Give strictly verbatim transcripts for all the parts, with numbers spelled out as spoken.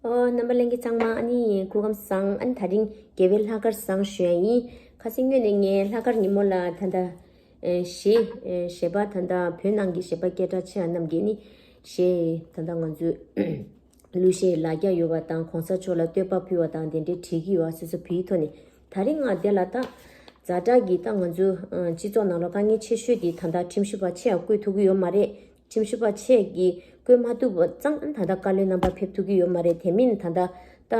ཨོ། རྣམ་པ་ལྷན་རྒྱས་ཚང་མ་ཨ་ནི་སྐུ་ཁམས་བཟང་། ཨ་ནི་དེ་རིང་རྒྱལ་བའི་ལྷག་དཀར་བཟང་ཞུ་ཡ་ཡིན། ཁ་སང་སྔོན་ནས་ངས་ལྷག་དཀར་ཉིན་མོ་ལ་ད་ལྟ་ཨེ་གཞས་ཨེ་གཞས་པ་ད་ལྟ་བོད་ནང་གི་གཞས་པ་སྐད་གྲགས་ཆེ་བ་རྣམས་ཀྱིས་ནི་གཞས་ད་ལྟ་ང་ཚོའི་གླུ་གཞས་ལ་རྒྱ་ཡོད་པ་དང་གོང་ས་མཆོག་ལ་བསྟོད་པ་ཕུལ་བ་དང་དེ་འདྲའི་བྲིས་ཀྱི་ཡོད་པ་སོ་སོ་བོད་ཡིག་ཐོག་ནས། དེ་རིང་ང་དེ་ལ་ད་ཛ་དྲག་གི་ད་ང་ཚོའི་ཨ་སྤྱི་ཚོགས་ནང་ལ་དཀའ་ངལ་ཆེ་ཤོས་དེ་ད་ལྟ་ཁྲིམས་ཞིབ་པ་ཆེ་ཡ་བསྐོས་ཐུབ་ཀྱི་ཡོད་མ་རེད། ཁྲིམས་ཞིབ་པ་ཆེ་གིས་བསྐོས་མ་ཐུབ་པ་ཙང་ད་ལྟ་བཀའ་བློན་རྣམ་པ་ཕེབས་ཐུབ་ཀྱི་ཡོད་མ་རེད། དེ་མིན་ད་ལྟ་ད་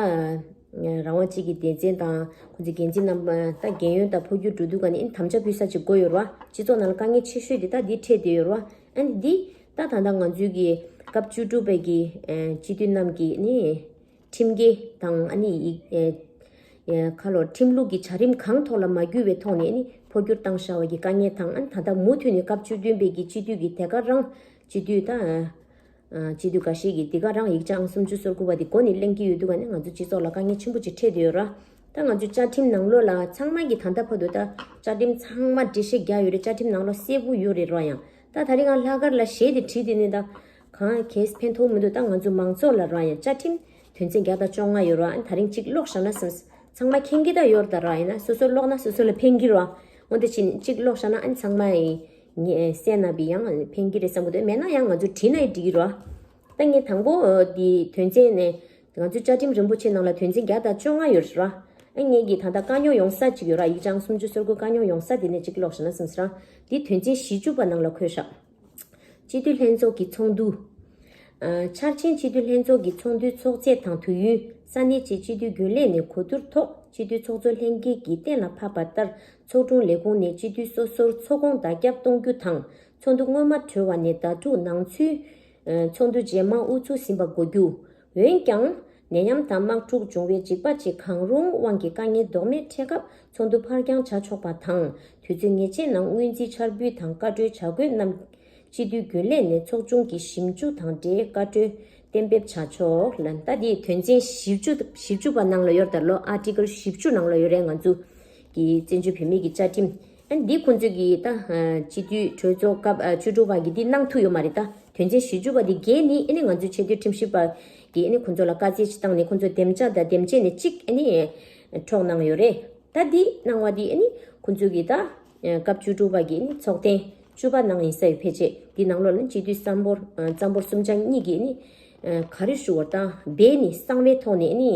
རང་དབང་ཅན་གྱི་སྡེ་ཚན་དང་ཁོང་ཚོའི་འགན་འཛིན་རྣམ་པ་ད་རྒན་ཡོལ་དང་འཕོ་འགྱུར་འགྲོ་དུས་ག་ནས་ཨིན་དམ་བཅའ་ཕུལ་ས་ཅིག་དགོས་ཡོད་རེད་བ། སྤྱི་ཚོགས་ནང་ལ་དཀའ་ངལ་ཆེ་ཤོས་དེ་ད་འདི་འཕྲད་བསྡད་ཡོད་རེད་བ། ཨ་ནི་འདི་ད་ད་ལྟ་ང་ཚོའི་གི་སྐབས་བཅུ་དྲུག་པའི་གི་ཨ་སྤྱི་འཐུས་རྣམས་ཀྱིས་ནི་ཁྲིམས་འགལ་དང་ཨ་ནི་ཡིག་ཨེ་ཨེ་ཁ་ལོ་ཁྲིམས་ལུགས་ཀྱི་བྱ་རིམ་གང་ཐོག་ལ་མ་འགྱུར་བའི་ཐོག་ནས་ཨ་ནི་འཕོ་འགྱུར་བཏང་བཞག་པ་གི་དཀའ་ངལ་དང་། ཨ་ནི་ད་ལྟ་མུ་མཐུད་ནས་སྐབས་བཅུ་བདུན་པའི་གི་སྤྱི་འཐུས་ཀྱི་དེ་ག་རང་སྤྱི་འཐུས་ད་ཨ་སྤྱི་འཐུས་འགའ་ཞིག་གིས་དེ་ག་རང་ཡིག་ཆ་ཨང་སུམ་ཅུ་སོ་དགུ་པ་དེ་མགོ་ནས་གླེང་གི་ཡོད་དུས་ག་ནས་ང་ཚོ་སྤྱི་ཚོགས་ལ་དཀའ་ངལ་ཆེན་པོ་ཅིག་འཕྲད་བསྡད་ཡོད་ར། ད་ང་ཚོ་བཅའ་ཁྲིམས་ནང་ལོགས་ལ་ཚང་མ་གིས་ད་ལྟ་བར་དུ་ད་བཅའ་ཁྲིམས་ཚང་མ་འགྲེལ་བཤད་རྒྱག་ཡོད་རེད། བཅའ་ཁྲིམས་ནང་ལོགས་གསལ་པོ་ཡོད་རེད་ར། ཡང་ད་དེ་རིང་ང་ལྷག་དཀར་ལ་གཞས་དེ་བྲིས་དེ་ནི་ད་གང་གས་ཕན་ཐོགས་མི་འདུག་ད་ང་ཚོ་མང་ཚོགས་ལ་ར་ཡང་བཅའ་ཁྲིམས་དོན་ཚན་བརྒྱ་དང་བཅོ་ལྔ་ཡོད་ར། ཨ་ནི་དེ་རིང་གཅིག་ཀློག་བཞག་ན་བསམ། ཚང་མ་མཁྱེན་གྱི་ད་ཡོད་རེད་ད་ར། ཡིན་ན་སོ་སོ་ཀློག་ན་སོ་སོ་ལ་ཕན་གྱི་ར། འོ་དེ་བཞིན་གཅིག་ཀློག་བཞག་ན་ཨ་ནི་ཚང་མ་ཡིན། ངས་གསན་ན་བི་ཡང་ཕན་གྱི་རེད་བསམ་གི་འདུག་མེད་ན་ཡང་ང་ཚོ་བྲིས་ན་ཡང་འགྲིག་གི་རེད་བ། ད་ངས་དང་པོ་འདི་དོན་ཚན་ནས་ང་ཚོའི་བཅའ་ཁྲིམས་རིན་པོ་ཆེ་ནང་ལ་དོན་ཚན་བརྒྱ་དང་བཅོ་ལྔ་ཡོད་རེད་བ། ཨ་ངས་ཀྱིས་ད་ལྟ་དཀའ་རྙོག་ཡོང་ས་གཅིག་ཡོད་ར། ཡིག་ཆ་ཨང་སུམ་ཅུ་སོ་དགུ་དཀའ་རྙོག་ཡོང་ས་དེ་ནས་གཅིག་ཀློག་བཞག་ན་བསམ་སོང་ར། འདི་དོན་ཚན་བཞི་བཅུ་པ་ནང་ལ་འཁོད་བཞག་སྤྱི་འཐུས་ལྷན་ཚོགས་ཀྱི་ཚོགས་འདུ། ཨ་འཆར་ཅན་སྤྱི་འཐུས་ལྷན་ཚོགས་ཀྱི་ཚོགས་འདུའི་ཚོགས་ཆེན་དང་དུས་ཡུན། ས་གནས་བཅས་སྤྱི་འཐུས་རྒྱུན་ལས་ནས་གོ་བསྡུར་ཐོག་སྤྱི་འཐུས་ཚོགས་གཙོ་ལྷན་རྒྱས་ཀྱིས་གཏན་ལ་ཕབ་པ་ལྟར། ཚོགས་དྲུང་ལས་ཁུངས་ནས་སྤྱི་འཐུས་སོ་སོར་ཚོགས་ཁོངས་བརྡ་ཁྱབ་གཏོང་རྒྱུ་དང་། ཚོགས་འདུ་སྔོན་མ་གྲོལ་བ་ནས་ཟླ་དྲུག་ནང་ཚུད། ཨ་ཚོགས་འདུ་རྗེས་མ་དབུ་ཚུགས་ཟིན་པ་དགོས་རྒྱུ། འོན་ཀྱང་། ནད་ཡམས་དང་དམག་འཁྲུག་འབྱུང་བའི་འཇིགས་པ་བཅས་གང་རུང་དབང་གིས་དཀའ་ངལ་ལྡོག་མེད་འཕྲད་སྐབས་ཚོགས་འདུ་ཕར་འགྱངས་བྱ་ཆོག་པ་དང་། དུས་ཚོད་ངེས་ཅན་ནང་སྔོན་རྩིས་འཆར་འབུལ་དང་བཀའ་འཁྲོལ་བྱ་དགོས་རྣམས། སྤྱི་འཐུས་རྒྱུན་ལས་ནས་ཚོགས་ཆུང་གི་ཞིབ་འཇུག་དང་འབྲེལ་བཀའ་འཁྲོལ་གཏན་འབེབས་བྱ་ཆོག་ལ། ད་འདི་དོན་ཚན་བཞི་བཅུ་བཞི་བཅུ་པ་ནང་ལ་ཡོད་རེད་ད་ལོ། ཨར་ཊི་ཀལ་བཞི་བཅུ་ནང་ལ་ཡོད་རེད། ང་ཚོ་གི་བཙན་བྱོལ་བོད་མིའི་གི་བཅའ་ཁྲིམས། ཨ་ནི་འདི་ཁོང་ཚོས་གི་ད་སྤྱི་འཐུས་གྲོས་ཚོགས་སྐབས་བཅུ་དྲུག་པ་གི་འདི་གནང་ཐུབ་ཡོད་མ་རེད། ད་དོན་ཚན་བཞི་བཅུ་པ་འདི་འགལ་ནི་ཨ་ནི་ང་ཚོའི་ཆེས་མཐོའི་ཁྲིམས་ཞིབ་པ་གི་ཨ་ནི་ཁོང་ཚོ་ལ་བཀའ་རྩིས་ཅིག་བཏང་ནས་ཁོང་ཚོ་འདེམས་བྱ་དང་འདེམས་བྱས་ནས་གཅིག་ཨ་ནི་འཕྲོག་གནང་ཡོད་རེད། ད་འདི་གནང་བ་འདི་ཨ་ནི་ཁོང་ཚོས་གི་ད་སྐབས་བཅུ་དྲུག་པ་གི་ཨ་ནི་ཚོགས་ཐེངས་བཅུ་པ་གནང་ཡིན་ས་ཡོད། ཕལ་ཆེར་འདི་ནང་ལོགས་ལ་སྤྱི་འཐུས་གཙང་པོ་གཙང་པོ་གསུམ་ཆ་གཉིས་ཀྱིས་ཨ་ནི་ག་རེ་ཞུ་བ་དང་འབད་ནི་གསང་བའི་ཐོག་ནས་ཨ་ནི།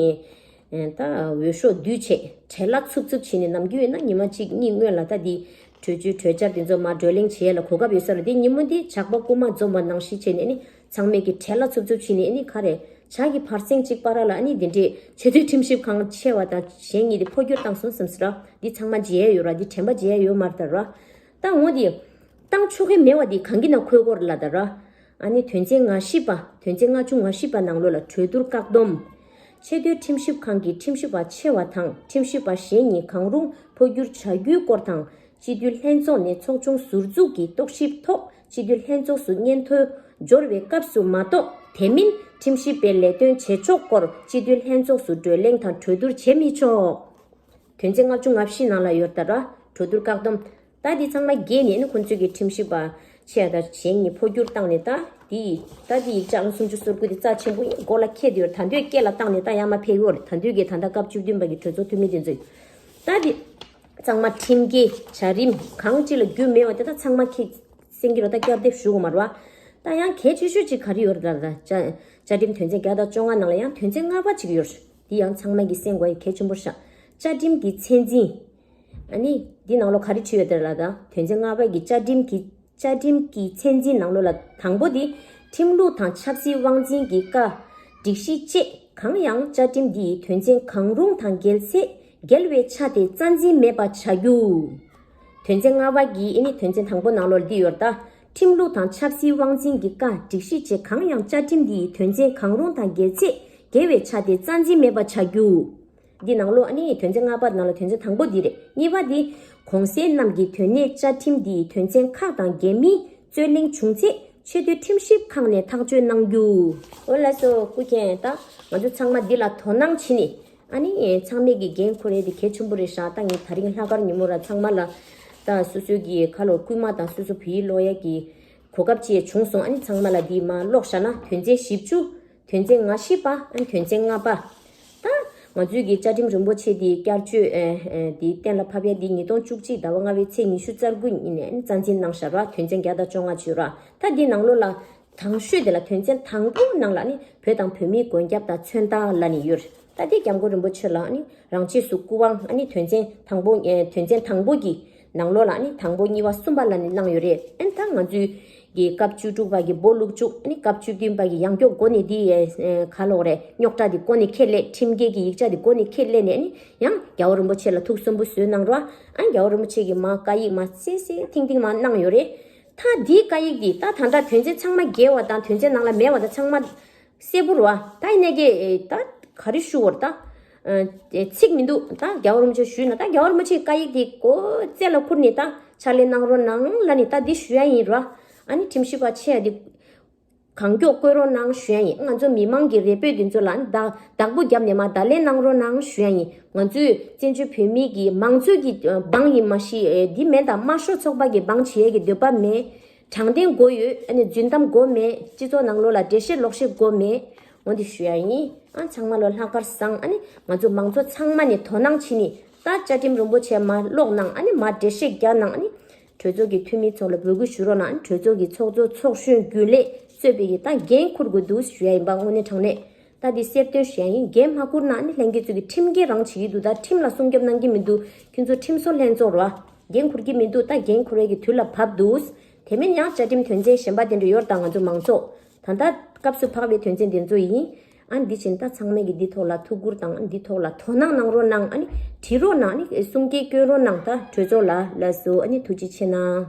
ད་འོས་ཤོག་བསྡུས་བྱས་བྲེལ་བ་འཚུབ་འཚུབ་བྱས་ནས། ནམ་རྒྱུན་ཡིན་ན་ཉི་མ་གཅིག་གཉིས་སྔོན་ལ་ད་འདི་གྲོས་ཆོད་གྲོས་འཆར་དེ་ཚོ་མར་བགྲོ་གླེང་བྱེད་ཡ་ལ་གོ་སྐབས་ཡོད་ས་རེད། དེ་ཉིན་མོ་འདི་ཇག་པ་རྐུན་མ་འཛོམས་པ་ནང་བཞིན་བྱས་ནས་ཨ་ནི་ཚང་མས་ཀྱི་བྲེལ་བ་འཚུབ་འཚུབ་བྱས་ནས་ཨ་ནི་ག་རེ་ཇག་གི་བར་གསེང་གཅིག་བར་ལ་ཨ་ནི་འདི་འདྲས་ཆེས་མཐོའི་ཁྲིམས་ཞིབ་ཁང་ཆེ་བ་དང་གཞན་གཉིས་དེ་འཕོ་འགྱུར་བཏང་སོང་བསམ་སྲིད་ར། འདི་ཚང་མ་བརྗེད་ཡ་ཡོད་ར། འདི་དྲན་པ་བརྗེད་ཡ་ཡོད་མ་རེད་ད་ར། ད་འོ་འདི་བཏང་ཆོག་གི་མེད་པ་འདི་གང་གི་ནང་འཁོད་སྐོར་ལ་ད་ར། ཨ་ནི་དོན་ཚན་ང་བཞི་པ། དོན་ཚན་ལྔ་བཅུ་ང་བཞི་པ་ནང་ལོགས་ལ་གྲོས་བསྡུར་བཀག་སྡོམ། ཆེས་མཐོའི་ཁྲིམས་ཞིབ་ཁང་གི་ཁྲིམས་ཞིབ་པ་ཆེ་བ་དང་ཁྲིམས་ཞིབ་པ་གཞན་གཉིས་གང་རུང་འཕོ་འགྱུར་བྱ་རྒྱུའི་སྐོར་དང་། སྤྱི་འཐུས་ལྷན་ཚོགས་ནས་ཚོགས་ཆུང་ཟུར་འཛུགས་ཀྱི་རྟོག་ཞིབ་ཐོག་སྤྱི་འཐུས་ལྷན་ཚོགས་སུ་སྙན་ཐོ་འབྱོར་བའི་སྐབས་སུ་མ་གཏོགས། དེ་མིན་ཁྲིམས་ཞིབ་པའི་ལས་དོན་བྱེད་ཕྱོགས་སྐོར་སྤྱི་འཐུས་ལྷན་ཚོགས་སུ་བགྲོ་གླེང་དང་གྲོས་བསྡུར་བྱེད་མི་ཆོག་དོན་ཚན་ལྔ་བཅུ་ང་བཞི་ནང་ལ་ཡོད་ད་ར། གྲོས་བསྡུར་བཀག་སྡོམ། ད་འདི་ཚང་མ་འགལ་ནས་ནི་ཁོང་ཚོས་ཀྱི་ཁྲིམས་ཞིབ་པ་ཆེ་ཡ་དང་གཞན་གཉིས་འཕོ་འགྱུར་བཏང་ནས། ད་འདི་ད་འདི་ཡིག་ཆ་ཨང་སུམ་ཅུ་སོ་དགུ་དེ་རྩ་ཆེན་པོ་ཡིན། མགོ་ལ་འཁྱེར་དེ་ཡོད། ད་འདོད་སྐད་ལ་བཏང་ནས་ད་ཡར་མར་ཕེབས་ཡོད་རེད། ད་འདོད་ཀྱི་ད་ལྟ་སྐབས་བཅུ་བདུན་པ་གི་གྲོས་ཚོགས་འཐུས་མི་དེ་ཚོས་ད་འདི་ཚང་མ་ཁྲིམས་འགལ་བྱ་རིམ་གང་ཅི་ལ་རྒྱུས་མེད་པ་དེ་ད་ཚང་མ་ཁྱེད་གསན་གྱི་རོ། ད་བསྐྱར་ཟློས་ཞུ་དགོས་མ་རེད་བ། ད་ཡང་གལ་ཆེ་ཤོས་ཅིག་ག་རེ་ཡོད་རེད། ད་ད་བཅའ་བཅའ་ཁྲིམས་དོན་ཚན་བརྒྱ་དང་བཅོ་ལྔ་ནང་ལ་ཡང་དོན་ཚན་ལྔ་པ་ཅིག་ཡོད་རེད། འདི་ཡང་ཚང་མ་གིས་གསན་དགོས་ཡ་གལ་ཆེན་པོ་རེད་ཤག་བཅའ་ཁྲིམས་ཀྱི་ཚད་འཛིན། ཨ་ནི་འདི་ནང་ལོགས་ག་རེ་བྲིས་ཡོད་དེ་ལ། ད་དོན་ཚན་ལྔ་པ་གི་བཅའ་ཁྲིམས་ཀྱི་བཅའ་ཁྲིམས་ཀྱི་ཚད་འཛིན་ནང་ལོགས་ལ་དང་པོ་འདི་ཁྲིམས་ལུགས་དང་ཆབ་སྲིད་དབང་འཛིན་གྱི་བཀའ་སྒྲིག་གཞི་བཅས་གང་ཡང་བཅའ་ཁྲིམས་འདི་ཡི་དོན་ཚན་གང་རུང་དང་འགལ་ཚེ་འགལ་བའི་ཆ་དེ་རྩ་འཛིན་མེད་པ་བྱ་རྒྱུ། དོན་ཚན་ལྔ་པ་གི་ཨ་ནི་དོན་ཚན་དང་པོ་ནང་ལོགས་འདི་ཡོད་ད། ཁྲིམས་ལུགས་དང་ཆབ་སྲིད་དབང་འཛིན་གྱི་བཀའ་སྒྲིག་གཞི་བཅས་གང་ཡང་བཅའ་ཁྲིམས་འདི་ཡི་དོན་ཚན་གང་རུང་དང་འགལ་ཚེ་འགལ་བའི་ཆ་དེ་རྩ་འཛིན་མེད་པ་བྱ་རྒྱུ། འདི་ནང་ལོགས་ཨ་ནི་དོན་ཚན་ལྔ་པ་ནང་ལ་དོན་ཚན་དང་པོ་འདི་རེད། གཉིས་པ་འདི། གོང་གསལ་རྣམས་ཀྱི་དོན་གནད་བཅའ་ཁྲིམས་འདི་ཡི་དོན་ཚན་ཁག་དང་འགལ་མིན་རྩོད་གླེང་བྱུང་ཚེ་ཆེས་མཐོའི་ཁྲིམས་ཞིབ་ཁང་ནས་ཐག་གཅོད་གནང་རྒྱུ། འོ་ལགས་སོ། སྐུ་མཁྱེན། ད་ང་ཚོ་ཚང་མ་འདི་ལ་དོ་སྣང་བྱེད་ནི། ཨ་ནི་ཚང་མས་ཀྱི་འགན་འཁུར་ཡས་དེ་གལ་ཆེན་པོ་རེད་ཤག་ད་ངས་དེ་རིང་ལྷག་དཀར་ཉིན་མོ་ར་ཚང་མ་ལ་ད་སོ་སོའི་གི་ཁ་ལོ་རྐུན་མ་དང་སོ་སོ་བོད་ཡིག་ཀློག་ཡས་ཀྱི་གོ་སྐབས་ཅིག་བྱུང་སོང་། ཨ་ནི་ཚང་མ་ལ་འདི་མར་ཀློག་བཞག་ན། དོན་ཚན་བཞི་བཅུ། དོན་ཚན་ང་བཞི་པ། ཨ་ནི་དོན་ཚན་ལྔ་པ། ད་ང་ཚོའི་གི་བཅའ་ཁྲིམས་རིན་པོ་ཆེ་འདི་བསྐྱར་བཅོས་ཨེ་ཨེ་འདི་གཏན་ལ་ཕབ་ཡ་འདི་ཉིས་སྟོང་བཅུ་གཅིག་ཟླ་བ་ལྔ་པའི་ཚེས་ཉི་ཤུ་རྩ་དགུ་ཉིན་ནས་ཨ་ནི་རྩ་འཛིན་གནང་བཞག་ར། དོན་ཚན་བརྒྱ་དང་བཅོ་ལྔ་བརྗོད་ར། ད་འདི་ནང་ལོགས་ལ་དང་ཤོས་དེ་ལ་དོན་ཚན་དང་པོའི་ནང་ལ་ནི་བོད་དང་བོད་མིའི་མགོན་སྐྱབས་དང་མཚོན་རྟགས་ལབ་ནི་ཡོད། ད་འདི་སྐྱབས་མགོན་རིན་པོ་ཆེ་ལ་ནི་རང་ཆས་སུ་སྐུ་དབང་ཨ་ནི་དོན་ཚན་དང་པོ་ཨེ་དོན་ཚན་དང་པོ་གི་ནང་ལོགས་ལ་ནི་དང་པོ་གཉིས་པ་གསུམ་པ་ལ་ནི་གནང་ཡོད་རེད། ཨན་ད་ང་ཚོའི་གི་སྐབས་བཅུ་དྲུག་པ་གི་སྦོ་ལུག་བཅུག་ཨ་ནི་སྐབས་བཅུ་བདུན་པ་གི་ཡང་སྐྱོག་འགོ་ནས་འདི་ཨེ་ཨེ་ག་ལོག་རེད། རྙོག་དྲ་འདི་འགོ་ནས་ཁས་ལེན། ཁྲིམས་འགལ་གི་ཡིག་ཆ་འདི་འགོ་ནས་ཁས་ལེན་ནས་ནི་ཡང་རྒྱལ་བ་རིན་པོ་ཆེ་ལ་ཐུགས་སུན་པོ་བཟོས་གནང་རོགས། ཨ་ནི་རྒྱལ་བ་རིན་པོ་ཆེ་གི་མ་བཀའ་ཡིག་མ་གསལ་གསལ་ཐིང་ཐིང་མ་གནང་ཡོད་རེད། ད་འདིའི་བཀའ་ཡིག་འདི་ད་ད་ལྟ་དོན་ཚན་ཚང་མ་འགལ་བ་དང་དོན་ཚན་ནང་ལ་མེད་པ་དང་ཚང་མ་གསལ་པོ་རེད་བ། ད་ཡིན་ནའི་གི་ད་ག་རེ་ཞུ་བར་ད་ཚིག་མི་འདུག་ད་རྒྱལ་བ་རིན་པོ་ཆེ་ཞུས་ན་ད་རྒྱལ་བ་རིན་པོ་ཆེའི་བཀའ་ཡིག་འདི་གོ་རྩེ་ལ་ཁུར་ནས་ད་ཕྱག་ལས་གནང་རོགས་གནང་ལབ་ནས་ད་འདི་ཞུ་ཡ་ཡིན་ར། ཨ་ནི་ཁྲིམས་ཞིབ་པ་ཆེ་ཡ་འདི་གང་མགྱོགས་བསྐོས་རོགས་གནང་ཞུ་ཡ་ཡིན། ང་ཚོ་མི་མང་གི་རེ་འབོད་འདི་ཚོ་ལ་བདག་བདག་པོ་བརྒྱབ་ནས་མ་བརྡ་ལན་གནང་རོགས་གནང་ཞུ་ཡ་ཡིན། ང་ཚོས་བཙན་བྱོལ་བོད་མི་གི་མང་གཙོ་གི་འབངས་ཡིན་མ་ཤི་འདི་མེད་དང་། དམར་ཤོག་ཚོགས་པ་གི་འབངས་བྱེད་ཡ་གི་འདོད་པ་མེད། དྲང་བདེན་དགོས་ཡོད། ཨ་ནི་རྫུན་གཏམ་དགོས་མེད། སྤྱི་ཚོགས་ནང་ལོགས་ལ་འགྲེལ་བཤད་ལོག་བཤད་དགོས་མེད། འོ་འདི་ཞུ་ཡ་ཡིན། ཨ་ཚང་མ་ལོ་ལྷག་དཀར་བཟང་། ཨ་ནི་ང་ཚོ་མང་ཚོགས་ཚང་མ་ནས་དོ་སྣང་བྱེད་ནི་ད་བཅའ་ཁྲིམས་རིན་པོ་ཆེ་མ་ཀློག་གནང་། ཨ་ནི་མ་འགྲེལ་བཤད་རྒྱག་གནང་། ཨ་ནི་གྲོས་ཚོགས་ཀྱི་འཐུས་མི་ཚོ་ལ་འབོད་སྐུལ་ཞུ་རོགས་གནང་། ཨ་ནི་གྲོས་ཚོགས་ཀྱི་ཚོགས་གཙོ་ཚོགས་གཞོན་རྒྱུན་ལས་གཙོས་པའི་གི་ད་འགན་འཁུར་དགོས་འདུག་ཞུ་ཡ་ཡིན་པ་དངོས་གནས་དྲང་གནས། ད་འདི་གསལ་སྟོན་ཞུ་ཡ་ཡིན། འགན་མ་འཁུར་ན་ཨ་ནི་ལྷན་རྒྱས་ཚོ་གི་ཁྲིམས་འགལ་རང་བྱེད་ཀྱི་འདུག་ད་ཁྲིམས་ལ་སྲུང་སྐྱོབ་གནང་གི་མི་འདུག་ཁྱོད་ཚོ་ཁྲིམས་བཟོ་ལྷན་ཚོགས་རོ། འགན་འཁུར་གྱི་མི་འདུག་ད་འགན་འཁུར་བའི་གི་དུས་ལ་བབ་འདུག་དེ་མིན་ཡང་བཅའ་ཁྲིམས་དོན་ཚན་གཞན་པ་དེ་འདྲ་ཡོད་དང་། ང་ཚོ་མང་ཚོགས་ད་ལྟ་སྐབས་སུ་བབས་པའི་དོན་ཚན་དེ་ཚོ་ཡིན། ཨ་འདི་བཞིན་ད་ཚང་མས་གི་འདི་ཐོག་ལ་ཐུགས་ཁུར་དང་། ཨ་འདི་ཐོག་ལ་དོ་སྣང་གནང་རོགས་གནང་། ཨ་ནི་བྲིས་རོགས་གནང་། ཨ་ནི་གསུང་སྐད་སྐྱོན་རོགས་གནང་། ད་གྲོས་ཚོགས་ལ་ལགས་སོ། ཨ་ནི་ཐུགས་རྗེ་ཆེ་གནང་།